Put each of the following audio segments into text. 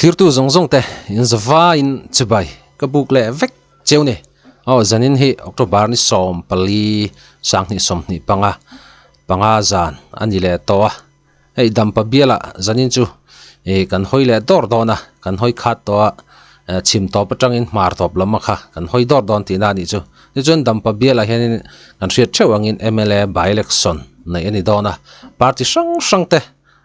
Thlirtu zawng zawng te in zavaiin chibai ka buk leh vek cheu ni. Aw zanin hi October ni 14 2025 panga zan a ni leh tawh a. Hei Dampa bialah zanin chu ih kan hawi leh dawr dawn a, kan hawi khat tawh a, chhim tawp atangin hmar tawp lam a kha kan hawi dawr dawn tihna a nih chu. Tichuan Dampa bialah hianin kan hriat theuh angin mla by election neih a ni dawn a, party hrang hrang te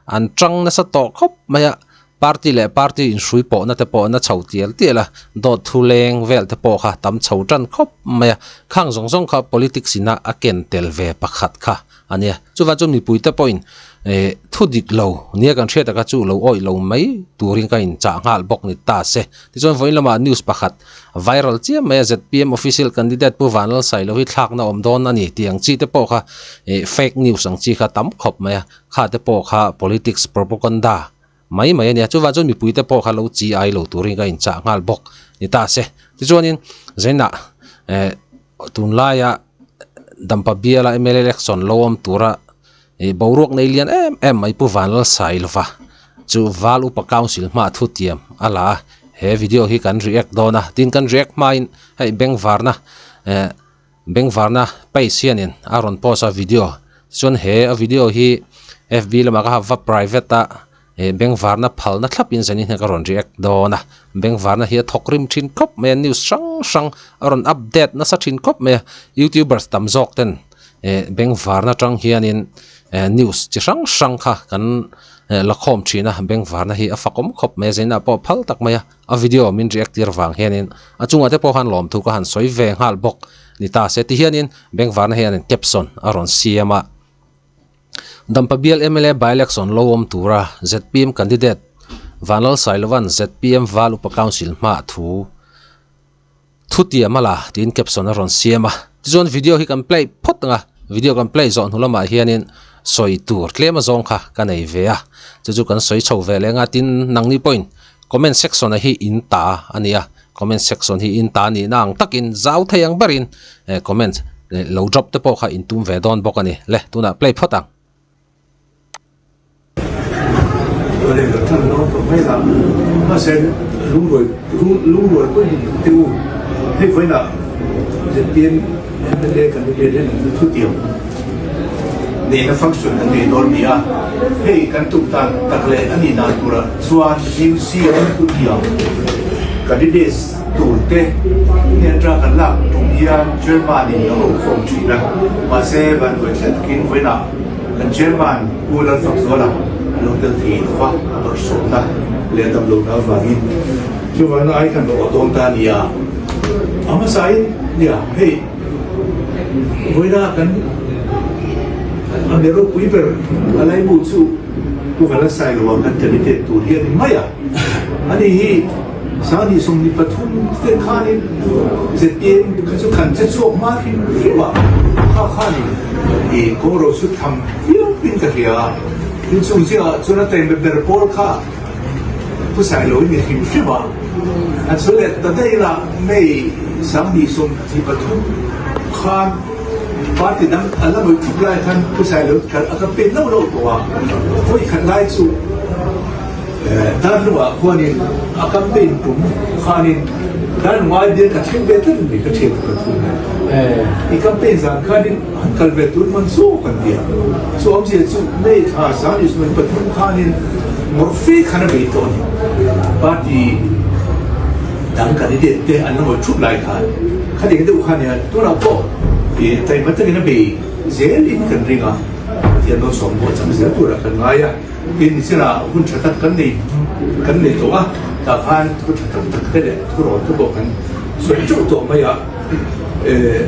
an tang nasa tawh khawp mai a, party leh party inhrui pawhna te pawh na chho tial tial a, dawt thu leng vel te pawh kha tam chho tan khawp mai a, khang zawng zawng kha politics ina a ken tel ve pakhat kha a nia. Chuvang chuan mipuite pawhin eh thu dik lo nia kan hriat taka chu lo awih lo mai turin ka inchah nghal bawk ni ta se. Tichuan vawiin lamah news pakhat viral chiam mai a zpm official candidate Pu Vanlalsailo hi thlakna awm dawn a ni tih ang chi te pawh kha eh fake news ang chi kha tam khawp mai a, kha te pawh kha politics propaganda mai mai a nia. Chuvang chuan mipuite pawh kha lo chi ai lo turin ka inchah nghal bawk ni ta se. Tichuanin zainah eh tunlaia Dampa biala mla election lo awm tura ih boruak nei lian em em mai Pu Vanlalsailova chu Val Upa Council hmaah thu tiam a la a, he video hi kan react dawn a, tin kan react hmain hei bengvarna eh bengvarna page hianin a rawn post a video chuan he a video hi fb lamah ka va private a. He bengvarna phalna thlapin zanin hian ka rawn react dawn a, bengvarna hi a thawk rim thin khawp mai a, news hrang hrang a rawn update nasa thin khawp mai a, youtubers tam zawk ten eh bengvarna atang hianin eh news chi hrang hrang kha kan eh la khawm thin a, bengvarna hi a fakawm khawp mai a, zaninah pawh phal tak mai a, a video min react tir vang hianin a chungah te pawh khan lawmthu ka han sawi ve nghal bawk ni ta se tihianin bengvarna hianin caption a rawn siam a. Dampa bial mla by-election lo awm tura zpm candidate Vanlalsailova'n zpm Val Upa Council hmaah thu thu tiam a la tiin caption a rawn siam a. Tichuan video hi kan play phawt ang a, video kan play zawh hnu lamah hianin sawi tur tlem a zawng kha ka nei ve a, chu chu kan sawi chho ve leh ang a, tin nangni pawhin comment section-a hi in ta a ni a, comment section hi in ta nihna ang takin zau thei ang berin comment lo drop te pawh kha in tum ve dawn bawk a ni. Le tunah play phawt ang. Awle ka than dawn tawh mai la mahse lungruai lungruai pawh in teh u hei vawiinah zpm mla candidate hian an thu tiam neihna function kan nei dawn ni a hei kan tum dan tak leh a nih dan turah chuan museum thu tiam candidates tur te hnen atanga kan lak tum hian chairman in a ho khawm thin a mahse vanduai thlen takin vawiinah kan chairman Pu Lalfakzuala a lo tel thei lo va a bawrhsawmna leh a damlohna avangin chuvangin ai khan rawh dawn ta a ni a a hmasain nia hei vawiinah kan a mi ropui ber a laimu chu Pu Vanlalsailoa kan candidate tur hi a ni mai a ani hi 2023 te khanin zpm kha chu khan che chhuak hma hrim hrim a, kha khanin i kawngro chu tham viau in ka hria a, tin chung zingah chuan a taima ber pawl kha Pu Sailo in ni hrim hrim a, an sawi leh ta daih la May 2023 khan party dang an la ngawih thup lai khan Pu Sailo a campaign lo lo tawh a, vawi khat lai chu. Darlungah khuanin a campaign tum khanin Darlung ai bial ka thleng ve tlat a ni ka thian ka thu nen. I campaign zan khanin han kal ve tur man zawk an ti a. Chu awmzia chu May thla 2023 khanin ngawrh fe khan a bei tawh a ni. Party dang candidate te an la ngawih thup lai khan khatiang deuh kha nia tunah pawh taima takin a bei zelin kan ring a, Pathian dawnsawm pawh chang zel turah kan ngai a. Tin, nichina hun tha tak kan nei kan nei tawh a, tah khan thu tha tak tak te leh thu rawn te pawh kan sawi teuh tawh mai a, eh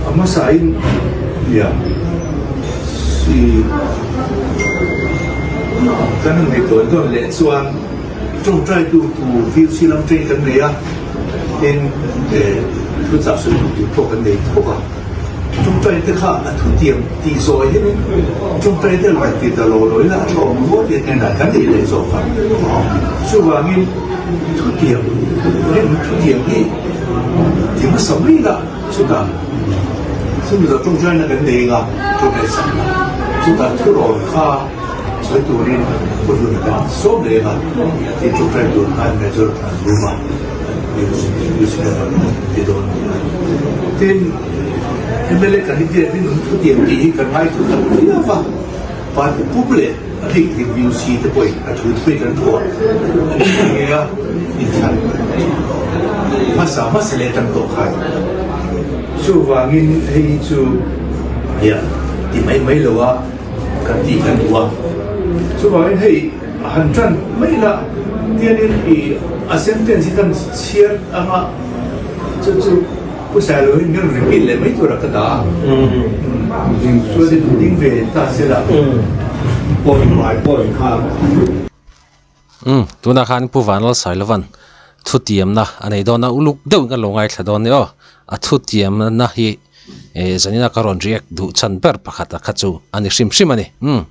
a hmasain nia si kan han ngaihtuah dawn leh chuan tawngtai tu tur VC lam train kan nei a, tin eh thu chah sawi tu tur pawh kan nei thawk a. Tawngtai te kha a thutiam tih zawh hianin tawngtai te rawn ti ta lo lo ila a tha awm rual hian enah kan ei leh zawk a. Chuvangin thutiam rin thutiam hi ti hmasa mai ila chutah chumi zawh tawngtaina kan nei anga tawngtai sakna chutah thurawn kha. Sawi turin Pu Hluna kan sawm leh a, tin ṭawngṭai tur khan Major Thanluma UC member ti dawn a ni a. Tin, mla candidate rinawm thutiam tih hi kan ngaithla tak viau va, party pum leh a bik takin UC te pawhin a thu te pawhin kan thuah a ni nghe nghe a, inthlan hmasa hmasa leh atang tawh khan. Chuvangin hei hi chu ti mai mai lo a. Kan tih kan duh a. Chuvangin hei a han tan mai la tianin i a sentence hi kan chhiar anga chu chu Pu Sailo hi min repeat leh mai tura ka dah a. Chuanin ding ve ta se la point by point kha. Umm tunah khan Pu Vanlal Sailovan thutiamna a nei dawn a uluk deuhin kan lo ngaithla dawn nia aw a thutiamna hi Eh zanina ka rawn react duh chhan ber pakhat a kha chu a ni hrim hrim a ni. Umm.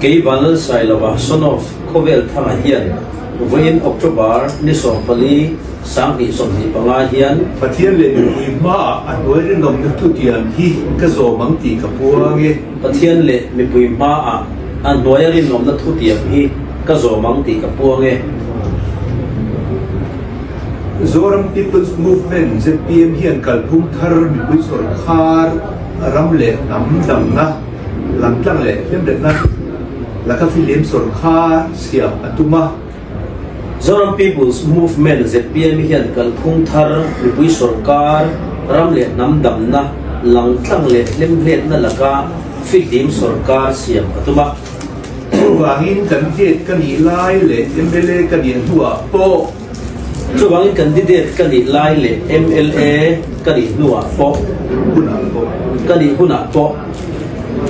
Kei Vanlalsailova, son of Khawvel Thanga hian vawiin October ni 14, 2025 hian. Pathian leh mipui hmaah a hnuai rinawmna thutiam hi ka zawm ang tih ka puang e. Pathian leh mipui hmaah a hnuaia rinawmna thutiam hi ka zawm ang tih ka puang e. Zoram People's Movement, zpm, hian kalphung thar mipui sawrkhar ram leh hnam damna, Langtlang leh hlemhletna laka fihlim sawrkhar siam a tum a. Zoram People's Movement, zpm, hian kalphung thar mipui sawrkar ram leh hnam damna langtlang leh hlemhletna laka fihlim sawrkar siam a tum a. Chuvangin candidate ka nih lai leh mla ka nih hnuah pawh. Chuvangin candidate ka nih lai leh mla ka nih hnuah pawh. Hunah pawh. Ka nih hunah pawh.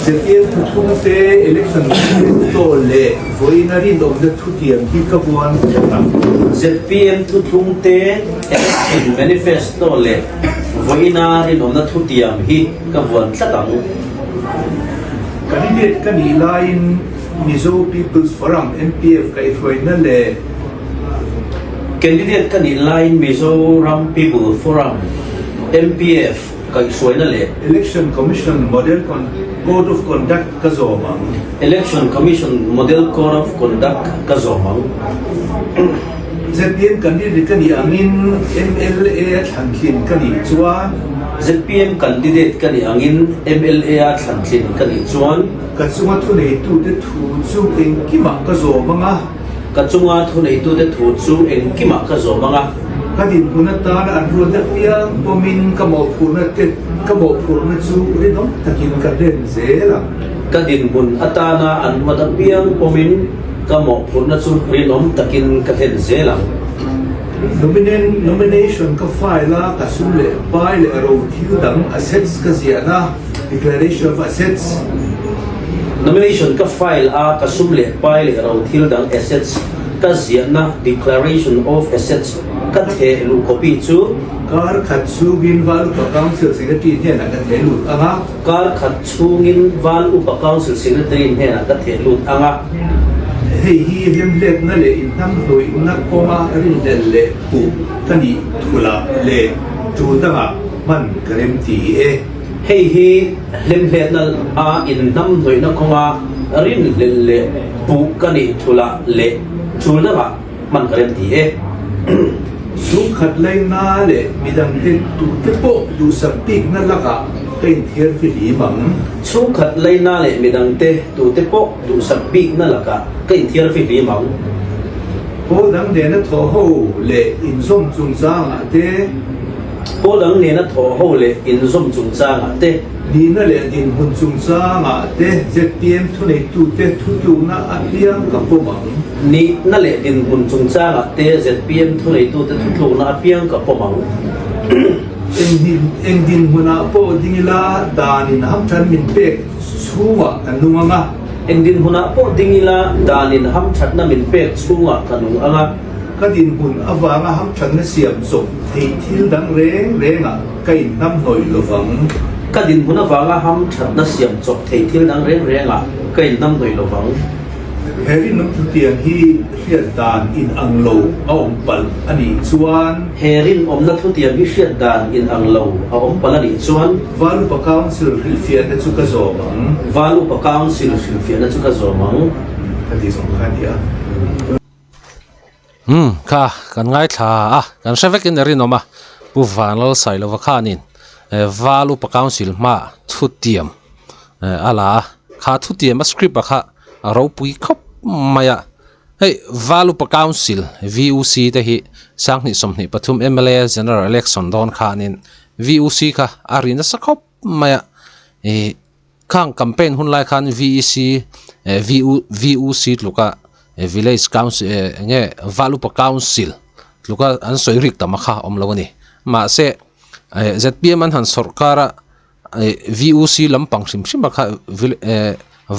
Zirtir thuthum te, election manifesto leh vawiina rinawmna thutiam hi ka vuan tlat ang. Zpm thuthlung te, election manifesto leh vawiina rinawmna thutiam hi ka vuan tlat ang. Candidate ka nih laiin Mizo People's Forum, MPF, kaihhruaina leh. Candidate ka nih laiin Mizoram People Forum, MPF, Kaihhruaina leh. Election Commission Model Code of Conduct ka zawm ang. Election Commission Model Code of Conduct ka zawm ang. Zpm candidate ka nih angin mla a thlantlin ka nih chuan. Zpm candidate ka nih angin mla a thlantlin ka nih chuan. Ka chunga thuneitute thu chu engkimah ka zawm ang a. Ka chunga thuneitute thu chu engkimah ka zawm ang a. Ka dinhmun atana an ruat apiang pawmin ka mawhphurhna te ka mawhphurhna chu rinawm takin ka hlen zel ang. Ka dinhmun atana an ruat apiang pawmin ka mawhphurhna chu rinawm takin ka hlen zel ang. Nomination ka file a, ka sum leh pai leh ro thil dang assets ka ziahna, declaration of assets. Nomination ka file a, ka sum leh pai leh ro thil dang assets ka ziahna, declaration of assets, ka theh luh copy chu. Kar khat chhungin Val Upa Council Secretary hnenah ka theh lut ang a. Kar khat chhungin Val Upa Council Secretary hnenah ka theh lut ang a. Hei hi hlemhletna leh inhnamhnawihna kawnga rinhlelh leh puh ka nih thulah leh tul dangah hman ka remti e. Hei hi hlemhletna a inhnamhnawihna kawnga rinhlelh leh puh ka nih thulah leh tul dangah hman ka remti e. Chhungkhat laina leh midangte tute pawh duhsak bikna lakah ka inthiar fihlim ang. Chhungkhat laina leh midangte tute pawh duhsak bikna lakah ka inthiar fihlim ang. Pawl dang nena thawh ho leh inzawm chungchangah te. Pawl dang nena thawh ho leh inzawm chungchangah te. Nihna leh dinhmun chungchangah te zpm thuneitute thutlukna apiang ka pawm ang. Nihna leh dinhmun chungchangah te zpm thuneitute thutlukna apiang ka pawm ang. Eng dinhmunah pawh ding ila danin hamthan min pek chhungah ka nung ang a. Eng dinhmunah pawh ding ila danin hamthatna min pek chhungah ka nung ang a. Ka dinhmun avanga hamthatna siam chawp theih thil dang reng rengah ka inhnamhnawih lovang. Ka dinhmun avanga hamthatna siam chawp theih thil dang reng rengah ka inhnamhnawih lovang. He rinawm thutiang hi hriat dan inang lo a awm palh a nih chuan. He rinawmna thutiang hi hriat dan inang lo a awm palh a nih chuan. Val Upa Council hrilhfiahna chu ka zawm ang. Val Upa Council hrilhfiahna chu ka zawm ang. Ka ti zawng kha a ni a. Umm kha kan ngaithla a, kan hre vekin a rinawm a, Pu Vanlalsailova khanin Val Upa Council hmaah thutiam a la a, kha thutiam a script a kha a ropui khawp mai a, hei Val Upa Council VUC te hi sanghnih 23 mla General Election dawn khanin VUC kha a ri nasa khawp mai a, ih. Khang campaign hun lai khan VEC VU VUC tluka village council eng nge Valupa council tluka an sawi rik tam a kha awm lo a ni. Mahse zpm an han sawrkar a VUC lampang hrim hrim a kha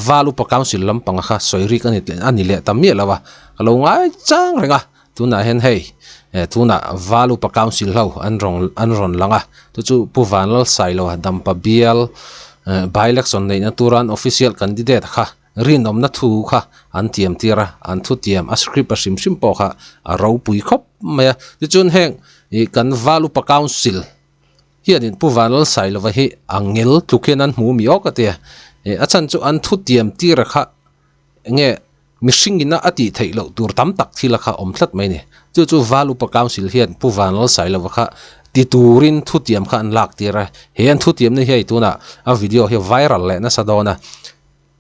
Valupa council lampang a kha sawi rik a ni a ni leh ta miah lo a, ka lo ngai chang reng a. Tunah hian hei tunah Valupa Council ho an rawn an rawn lang a, chu chu Pu Vanlalsailoa Dampa bial by election neihna tura an official candidate kha rinawmna thu kha an tiam tir a, an thu tiam a script a hrim hrim pawh kha a ropui khawp mai a. Tichuan heng ih kan Valupa Council hianin Pu Vanlalsailova hi a ngel tluk hian an hmu mi awk a tia, a chhan chu an thu tiam tir a kha enge Mihring ina a tih theih loh tur tam tak thil a kha awm tlat mai a ni. Chu chu Val Upa Council hian Pu Vanlalsailova kha ti turin thutiam kha an lak tir a. He an thutiamna hi hei tunah a video hi viral leh nasa dawn a.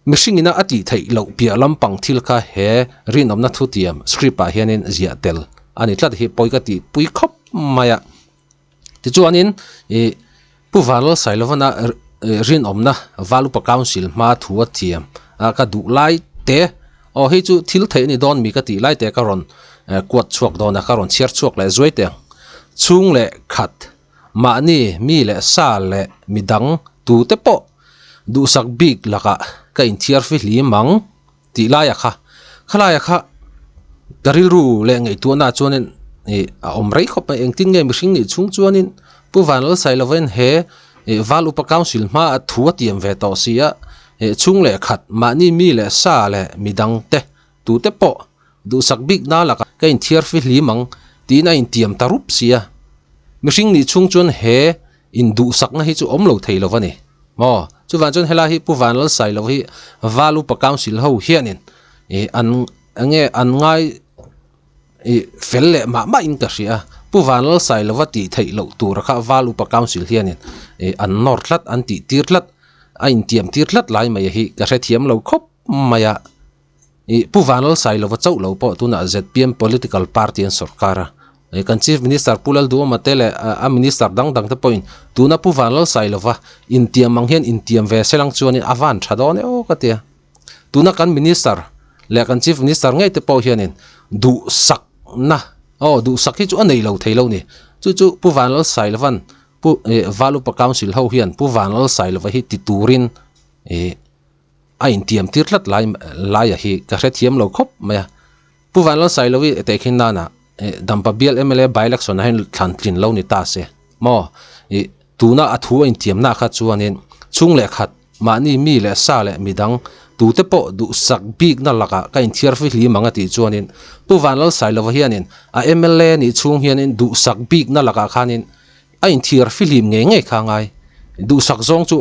Mihring ina a tih theih loh piah lampang thil kha he rinawmna thutiam script ah hianin ziah tel a ni tlat hi pawi ka tih pui khawp mai a. Tichuanin ih Pu Vanlalsailovana rinawmna Valupa Council hma thu a thiam a ka duh lai te aw hei chu thil theih a ni dawn mi ka tih lai te ka rawn kuat chhuak dawn a ka rawn chhiar chhuak leh zuai teh ang. Chhung leh khat mahni mi leh sa leh midang tute pawh duhsak bik lakah ka inthiar fihlim ang. Tih laia kha, khalaia kha ka rilru leh ngaihtuahna ah chuanin ih a awm rei khawp mai, engtin nge mihring nih chhung chuanin Pu Vanlalsailovain he ih Val Upa Council hma a thu a tiam ve tawh si a, ih chhung leh khat mahni mi leh sa leh midang te tute pawh duhsak bik na lakah ka inthiar fihlim ang tiin a intiam ta rup si a, mihring nih chhung chuan he Induhsakna hi chu awm lo thei lo va ni maw? Chuvang chuan helai hi Pu Vanlalsailo hi Val Upa Council ho hianin ih an enge an ngai ih fel leh mah mah in ka hria a, Pu Vanlalsailova tih theih loh tur kha Val Upa Council hianin ih an nawr tlat, an tih tir tlat, a intiam tir tlat lai mai hi ka hrethiam lo khawp mai a. Ih Pu Vanlalsailova chauh lo pawh tunah zpm political party an sawrkar a, ih kan Chief Minister Pu Lalduhawma te leh a Minister dang dang te pawhin tuna Pu Vanlalsailova intiam ang hian intiam ve se lang chuanin a van tha dawn e aw ka ti a. Tuna kan Minister leh kan Chief Minister ngei te pawh hianin duhsakna aw duhsak hi chu a nei lo thei lo ni. Chu chu Pu Vanlalsailova'n Pu ih Valupa Council ho hian Pu Vanlalsailova hi ti turin ih a intiam tir tlat lai laia hi ka hrethiam lo khawp mai a. Pu Vanlalsailovi tehkhin nana ih Dampa bial mla by election ah hian thlan tlin lo ni ta se maw ih tuna a thu a intiamna kha chuanin chhung leh khat mahni mi leh sa leh midang tute pawh duhsak bikna lakah ka inthiar fihlim ang a tih chuanin Pu Vanlalsailova hianin a mla nih chhung hianin duhsak bikna lakah khanin A inthiar fihlim ngei ngei kha ngai. Duhsak zawng chu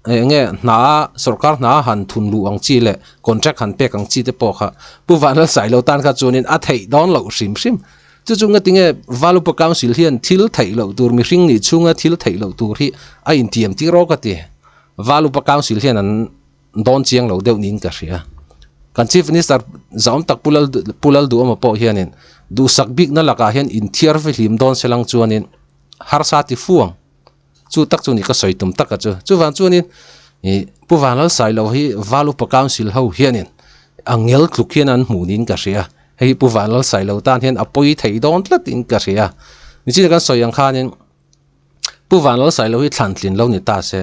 eng nge hna sawrkar hna han thun luh ang chi leh contract han pek ang chi te pawh kha Pu Vanlalsailo tan kha chuanin a theih dawn loh hrim hrim. Chu chu nga tinge Valupa Council hian thil theih loh tur mihring nih chhunga thil theih loh tur hi a intiam tir awk a ti. Valupa Council hian an dawn chiang lo deuh niin ka hria. Kan Chief Minister zahawm tak Pu Lal Pu Lalduhawma pawh hianin duhsak bikna lakah hian inthiar fihlim dawn se lang chuanin harsa ti fu ang. Chu tak chu ni ka sawi tum taka chu. Chuvang chuanin ih Pu Vanlalsailo hi Val Upa Council ho hianin a ngel tluk hian an hmuh niin ka hria. Hei hi Pu Vanlalsailo tan hian a pawi thei dawn tlatin ka hria. Nichina kan sawi ang khanin Pu Vanlalsailo hi thlan tlin lo ni ta se.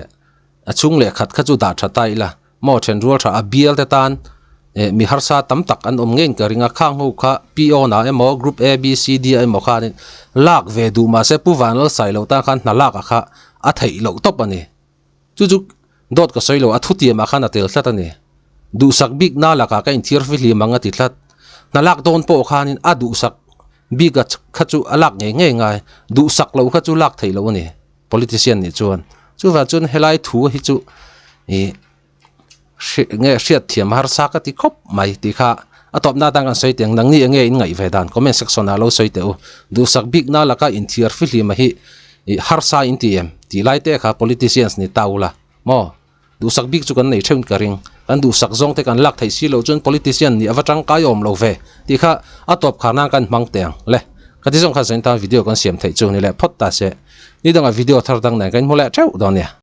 A chhung leh khat kha chu dah tha ta ila, maw then rual tha a bial te tan Eh mi harsa tam tak an awm ngeiin ka ring a, khang ho kha PO na emaw group A B C D ah emaw khanin lak ve duh mahse Pu Vanlalsai lo tan khan hna lak ah kha a theih loh tawp a ni. Chu chu dawt ka sawi lo, a thutiam ah khan a tel tlat a ni. Duhsak bik na lakah ka inthiar fihlim ang a ti tlat. Hna lak dawn pawh khanin a duhsak bik a kha chu a lak ngei ngei ngai, duhsak loh kha chu lak theih loh a ni politician nih chuan. Chuvang chuan helai thu hi chu ih. nge hriat thiam harsa ka ti khawp mai tih kha a tawpna atan kan sawi teh ang nangni enge in ngaih ve dan comment section ah lo sawi teh u duhsak bikna laka inthiar fihlim a hi ih harsa in ti em tih lai te kha politicians ni ta ula maw duhsak bik chu kan nei theuhin ka ring kan duhsak zawng te kan lak theih si loh chuan politician nih ava tangkai awm lo ve tih kha a tawp khar nan kan hmang teh ang le ka ti zawng khan zain tan video kan siam theih chu ni leh phawt ta se ni dangah video thar dang nen kan inhmu leh theuh dawn nia.